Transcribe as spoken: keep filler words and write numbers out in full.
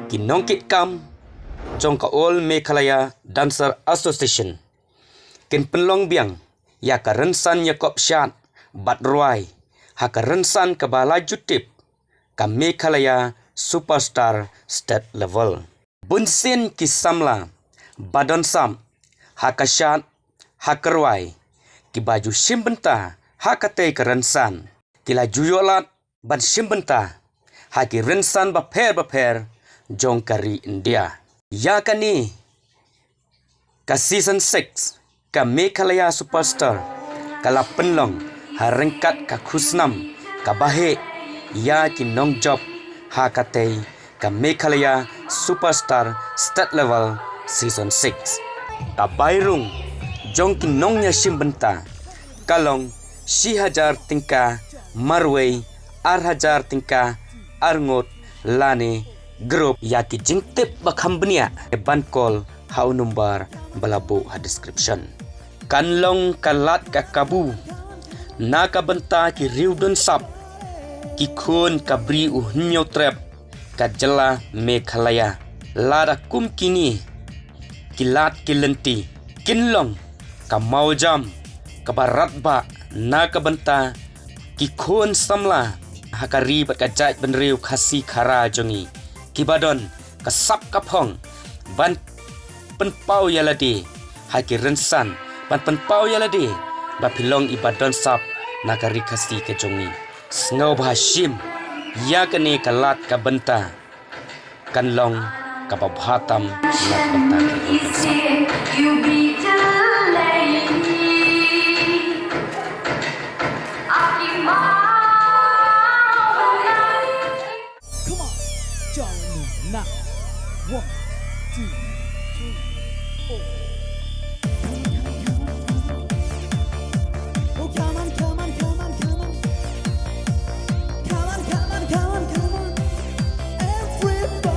Ki nongkitkam jong ka All Meghalaya Dancer Association kin pynlong biang ïa ka rynsan ïakop shad bad rwai ha ka rynsan kaba la ju tip ka Meghalaya Superstar State Level. Bun sien ki samla ba don sap ha ka shad, ha ka rwai, kiba ju shim bynta ha katei ka rynsan, ki la ju ïoh lad ban shim bynta ha ki rynsan bapher bapher jong ka ri India. Ïa kane ka season six ka Meghalaya Superstar ka la pynlong ha ryngkat ka khusnam kaba heh ïa ki nongjop ha katei ka Meghalaya Superstar State Level Season six. Ka bai rung jong ki nongïashim bynta ka long shi hajar tyngka marwei, ar hajar tyngka arngut, lane group. Ïa ki jingtip ba kham bniah ban call ha u number ba la buh ha description. Kan long ka lad ka kabu na ka bynta ki riew don sap, ki khun ka Bri U Hynñiewtrep ka jylla Meghalaya. Lada kum kine ki lad ki lynti kin long ka mawjam kaba radbah na ka bynta ki khun samla ha ka ri bad ka jaitbynriew Khasi Khara jong ngi, kiba don ka sap ka phong ban pynpaw ïa lade ha ki rynsan, ban pynpaw ïa lade ba phi long iba don sap na ka ri Khasi ka jong ngi. Sngewbha shim ïa kane ka lad ka bynta, kan long kaba bha tam na ka bynta ki riew don sap. Come on, join me now. One, two, three, four. Oh, come on, come on, come on, come on. Come on, come on, come on, come on. Everybody.